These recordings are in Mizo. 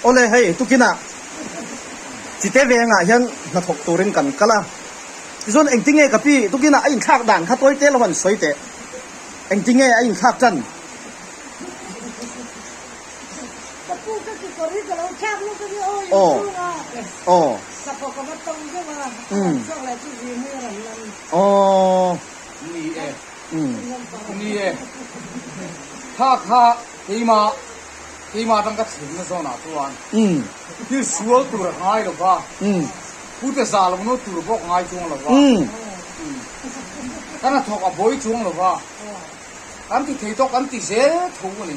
Awle hei tukinah Chite vengah hian hnathawk turin kan kal a, tichuan engtinge ka pi tukinah a inthlak dan kha tawi te lo han sawi teh, engtinge a inthlak tan? Ka pu ka kekawr hi ka lo thlak lawk a nia aw inchhung a, sakhaw ka va tawng deuh a, a rawn chhuak leh chu zir mai a rawn lan. Ni e, ni e, kha kha keimah Keimah atang ka thlenna zawnah chuan thil sual tur a ngai lo va, pute za lo nawn tur bawk ngai chuang lo va, kan a thawk a bawi chuang lo va, kan ti thei tawk kan ti zel tho a ni.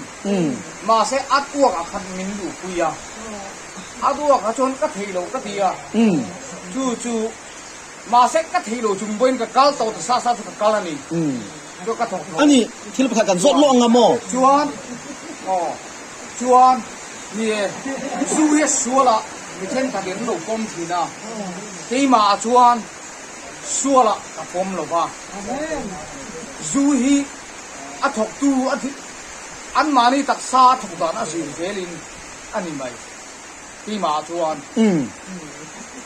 Mahse a uakah khan min luhpui a, a uakah chuan ka thei lo ka ti a, chu chu mahse ka thei lo chung pawhin ka kal tawh ta sa sa chu ka kal a ni. Chu ka thawk tho. A ni, thil pakhat kan zawt lawk anga maw? Chuan, aw, chuan, ni e, zu hi a sualah mi thenkhat in an lo pawm thin a, keimah ah chuan sualah ka pawm lo va. Zu hi a thawktu a anmahni taksa a thawk dan a zir zelin a ni mai. Keimah ah chuan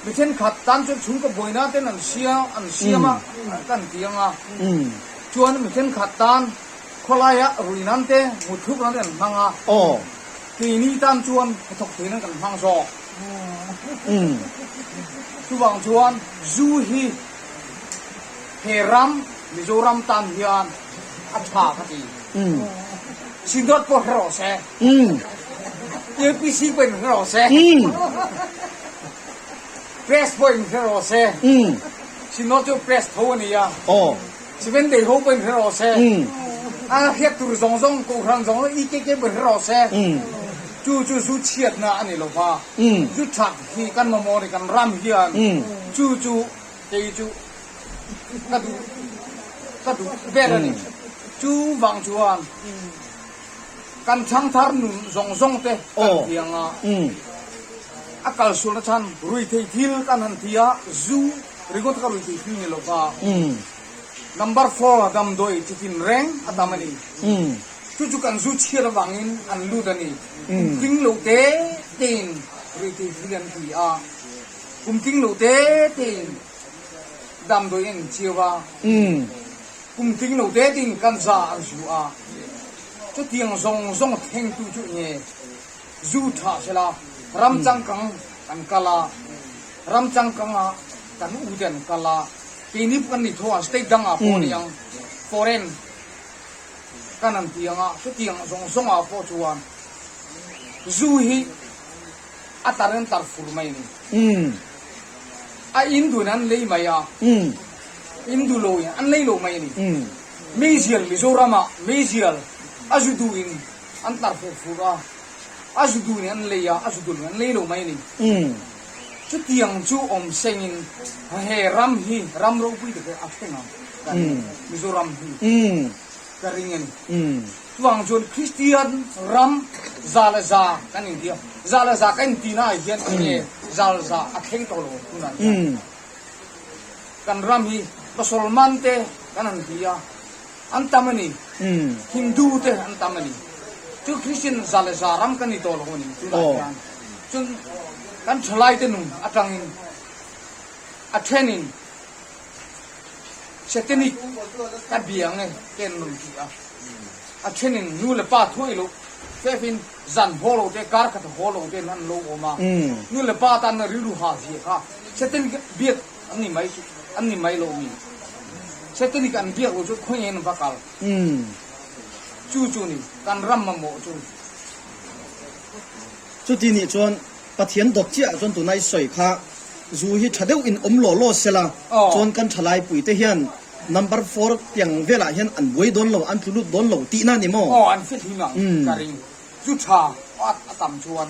mi thenkhat tan chuan chhungkaw buaina ten an siam an siam a kan ti ang a, chuan mi thenkhat tan khawlaia rui nan te mutthluk nan te an hmang a, keini tan chuan hnathawk thei nan kan hmang zawk. Chuvang chuan zu hi he ram Mizoram tan hian a tha ka ti. Synod pawh hre rawh se. APC pawhin hre rawh se. Press pawhin hre rawh se. Synod chu press tho a ni a. Seven day ho pawhin hre rawh se. A hriat tur zawng zawng, kohhran zawng zawng, EKK pawhin hre rawh se. Chu chu zu chhiatna a ni lo va. Zu that hi kan mamawh a ni, kan ram hian. Chu chu kei chu ka duh ka duh ber a ni. Chu vang chuan kan thangthar nun zawng zawng te kan thiang a, a kalsualna chhan ruithei thil kan han ti a, zu ringawt kha ruithei thil ni lo va, number four damdawi chi tin reng a tam a ni. Chu chu kan zu chhiat avangin an lut a ni. Kum tling lo te tein ruithei thil an ti a, kum tling lo te tein damdawi an inchiau a, kum tling lo te tein kanza an zu a, chutiang zawng zawng thlengtu chu enge zu tha sela ram changkang kan kal a, ram changkang ah kan u te an kal a, keini pawh kan ni tho a, state dang ah pawh a ni ang, foreign kan han ti ang a, chutiang zawng zawng ah pawh chuan zu hi a tar in tar fur mai a ni. A in duhin an lei mai a, in duh lo in an lei lo mai a ni. Meizial Mizoram ah meizial a zu duh in an tar fur fur a, a zu duh in an lei a, a zu duh lo in an lei lo mai a ni. Chutiang chu awm seng in he ram hi ram ropui tak hi a thleng ang ka ring Mizoram hi ka ring a ni. Chuvang chuan Kristian ram za leh za kan inti a, za leh za kan intihna ah hian enge za leh za a thleng tawh lo tunah hian kan ram hi Mosolman te kan han ti a, an tam a ni, Hindu te an tam a ni, chu Kristian za leh za ram kan ni tawh lo a ni tunah hian chuan kan thalai te nun atangin a thenin Satanic ka bia nge te an rawn ti a, a thenin nu leh pa thuai loh fefin zan haw lo te kar khat haw lo ten an lo awm a, nu leh pa tan rilru ha zia kha Satanic biak an ni mai chu an ni mai lo mi? Satanic an biak lo chu khawi nge an va kal? Chu chu ni kan ram mamawh chu. Chuti nih chuan Pathian dawt chiah chuan tuna i sawi kha zu hi tha deuh in awm law law sela chuan kan thalai pui te hian number four tiang velah hian an buai dawn lo an tlu lut dawn lo tihna a ni maw? Aw an fit hlim ang ka ring zu tha a tam chuan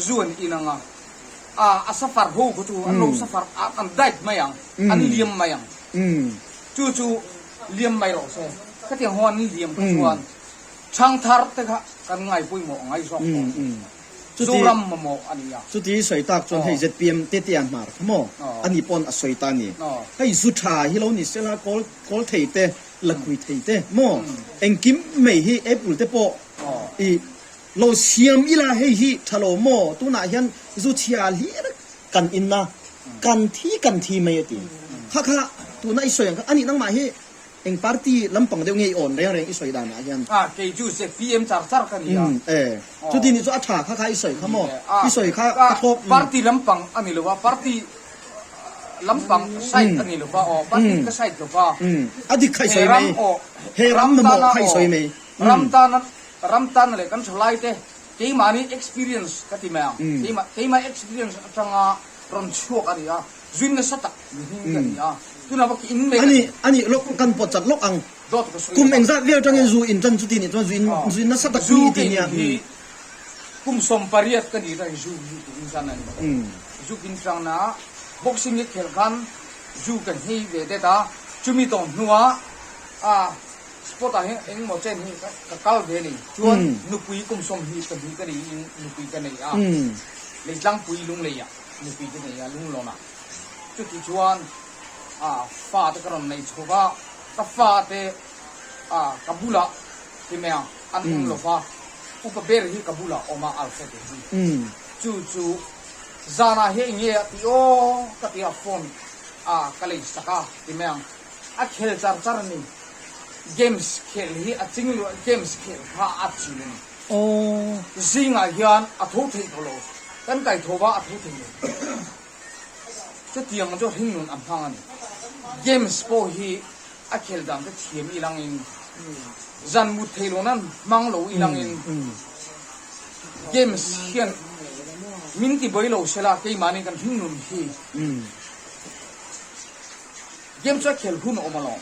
zu an in ang a a safar ho kha chu an lo safar an diet mai ang an liam mai ang chu chu liam mai rawh se khatiang ho an liam kha chuan chhangthar te kha kan ngai pawimawh ngai zawk tawh. Zoram mamawh a ni a. Chuti sawi tak chuan hei zpm Tetea hmar kha maw a ni pawn a sawi ta a ni. Hei zu tha hi lo ni sela kawl kawl thei te, lakhui thei te maw engkim mai hi apple te pawh i Lo siam ila hei hi tha lo maw? Tunah hian zu chhia hlir kan in a, kan thi kan thi mai a ti. Kha kha tuna i sawi ang kha a nih nangmah hi eng party lampang deuh nge i awn reng reng i sawi danah hian? A, kei chu zpm char char ka ni a. Umm e, chuti nih chu a tha kha kha i sawi kha maw? I sawi kha ka thlawp. Party lampang a ni lo a, party lampang side a ni lo va aw, party ka side lo va. A dik kha i sawi mai, he ram mamawh kha i sawi mai. Ram tana Ram tana leh kan thalaite keimahni experience ka ti mai ang, keimah keimah experience atanga rawn chhuak a ni a, zui nasa tak mihring ka ni a, tunah bawk in mek a ni. Ani ani lawk kan pawt chat lawk ang. Dawt ka sawi Kum engzat vel atangin zu in tan chuti nih chuan zu in zu in nasa tak Zu ni ka ti in nia. hi kum 18 ka ni atangin zu hi ka in tan a ni. Zu ka in tang na boxing ka khelh khan zu ka hei ve det a, chumi tawng hnuah a Spot ah hian engmaw chen hi ka kal ve a ni. Chuan nupui kum 24 ka niin nupui ka nei a, Leitlangpui Lunglei ah nupui ka nei a, Lunglawn ah. Chuti chuan fa te ka rawn nei chho va, ka fa te ka bulah ti mai ang an awm lo va, upa ber hi ka bulah a awm a, Alfred a hi. Chu chu zanah hian enge a ti aw ka ti a, phone ka lei sak a ti mai ang. A khel char char a ni. Games khel hi a ching luah games khel kha a chil a ni. Zingah hian a tho thei tawh lo. Kan kai tho va a tho thei lo. Chutiang chu hringnun a hmang a ni. Games pawh hi a khel dan te thiam ilangin zan mut thei lo nan hmang lo ilangin games hian min ti buai lo sela keimahni kan hringnun hi Game chu a khel hun a awm alawm.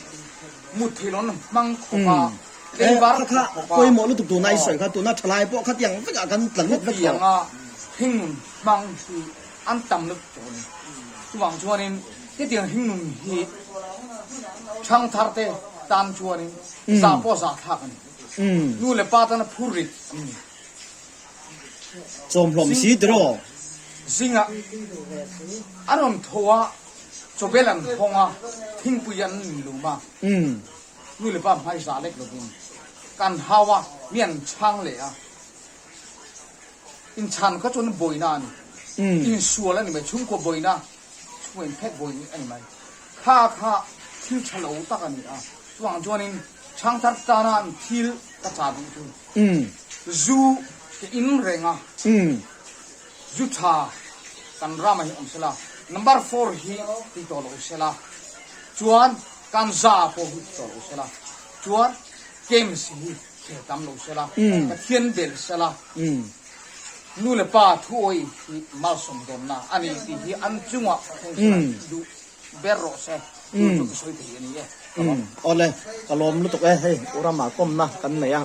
Mut thei lawn hmang khawp a, tlei var Kha kha khawp a. pawimawh lutuk tuna i sawi kha tuna thalai pawh khatiang vekah kan tla lut vek tawh. Hetianga hringnun hmang hi an tam lutuk tawh a ni. Chuvang chuanin hetiang hringnun hi thangthar te tan chuanin zah pawh zah thlak a ni. Nu leh pa tana phur rit an ni. Chawmhlawm si tiraw? Zingah an rawn tho a. Chawbel an hawng a, thingpui an in lum a, nu le pa hmai za lek lovin kan hau a, mi an chhang leh a, inchhan kha chuan bawina a ni, insual a ni mai, chhungkaw bawina, chhungkaw inphek bawina a ni mai, kha kha thil tha lo tak a ni a, chuvang chuanin chhangthar tana an thil ka cha duh chu zu ka in reng a. Zu tha kan ramah hi awm sela, number four hi ti tawh lo sela, chuan kan za pawh hi ti tawh lo sela, chuan games hi khel tam lo sela, Pathian bel sela, nu le pa thuawi hi malsawm dawnna a ni tih hi an chungah thleng sela duh ber rawh se, chu chu ka sawi thei a ni e. Awle, ka lawm lutuk e, hei u ramah kawmna kan nei a.